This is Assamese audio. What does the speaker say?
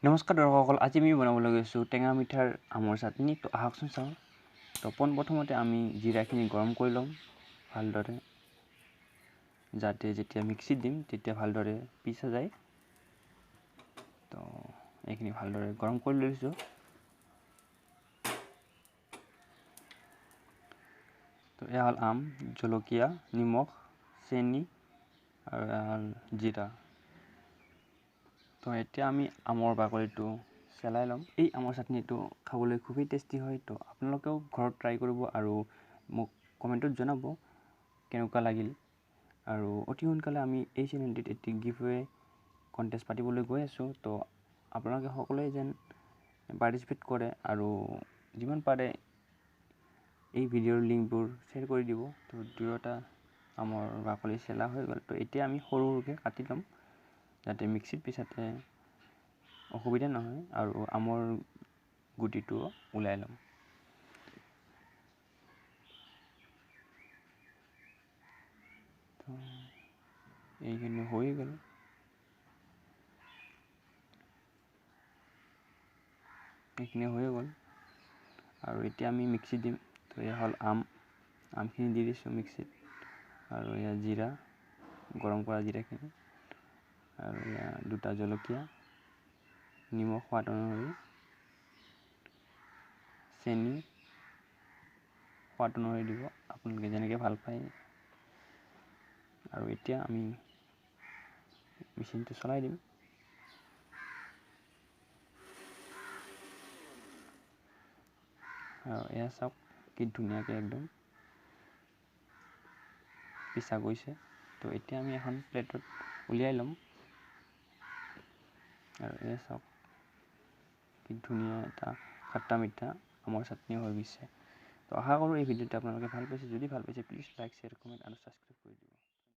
নমস্কাৰ দৰ্শকসকল, আজি আমি বনাবলৈ গৈছোঁ টেঙা মিঠাৰ আমৰ চাটনি। তো আহকচোন চাওঁ। তো পোনপ্ৰথমতে আমি জিৰাখিনি গৰম কৰি ল'ম ভালদৰে, যাতে যেতিয়া মিক্সিত দিম তেতিয়া ভালদৰে পিছা যায়। তো এইখিনি ভালদৰে গৰম কৰি লৈছোঁ। তো এয়া হ'ল আম, জলকীয়া, নিমখ, চেনি আৰু এয়া হ'ল জিৰা। তো এতিয়া আমি আমৰ বাকলিটো চেলাই ল'ম। এই আমৰ চাটনিটো খাবলৈ খুবেই টেষ্টি হয়। তো আপোনালোকেও ঘৰত ট্ৰাই কৰিব আৰু মোক কমেণ্টত জনাব কেনেকুৱা লাগিল। আৰু অতি সোনকালে আমি এই চেনেলটিত এটি গিভ এৱে কণ্টেষ্ট পাতিবলৈ গৈ আছোঁ। তো আপোনালোকে সকলোৱে যেন পাৰ্টিচিপেট কৰে আৰু যিমান পাৰে এই ভিডিঅ'ৰ লিংকবোৰ শ্বেয়াৰ কৰি দিব। তো দুয়োটা আমৰ বাকলি চেলা হৈ গ'ল। তো এতিয়া আমি সৰু সৰুকৈ কাটি ল'ম, যাতে মিক্সিত পিছাতে অসুবিধা নহয় আৰু আমৰ গুটিটোও ওলাই ল'ম। তো এইখিনি হৈ গ'ল। এইখিনি হৈ গ'ল আৰু এতিয়া আমি মিক্সিত দিম। তো এয়া হ'ল আম, আমখিনি দি দিছোঁ মিক্সিত আৰু এয়া জিৰা, গৰম কৰা জিৰাখিনি, আৰু এয়া দুটা জলকীয়া, নিমখ সোৱাদ অনুসৰি, চেনি সোৱাদ অনুসৰি দিব, আপোনালোকে যেনেকৈ ভাল পায়। আৰু এতিয়া আমি মেচিনটো চলাই দিম। আৰু এয়া চাওক কি ধুনীয়াকৈ একদম পিছা গৈছে। তো এতিয়া আমি এখন প্লেটত উলিয়াই ল'ম। আৰু এয়া চাওক কি ধুনীয়া এটা খট্টা মিঠা আমৰ চাটনি হৈ গৈছে। তো আশা কৰোঁ এই ভিডিঅ'টো আপোনালোকে ভাল পাইছে। যদি ভাল পাইছে প্লিজ লাইক, শ্বেয়াৰ, কমেণ্ট আৰু ছাবস্ক্ৰাইব কৰি দিব।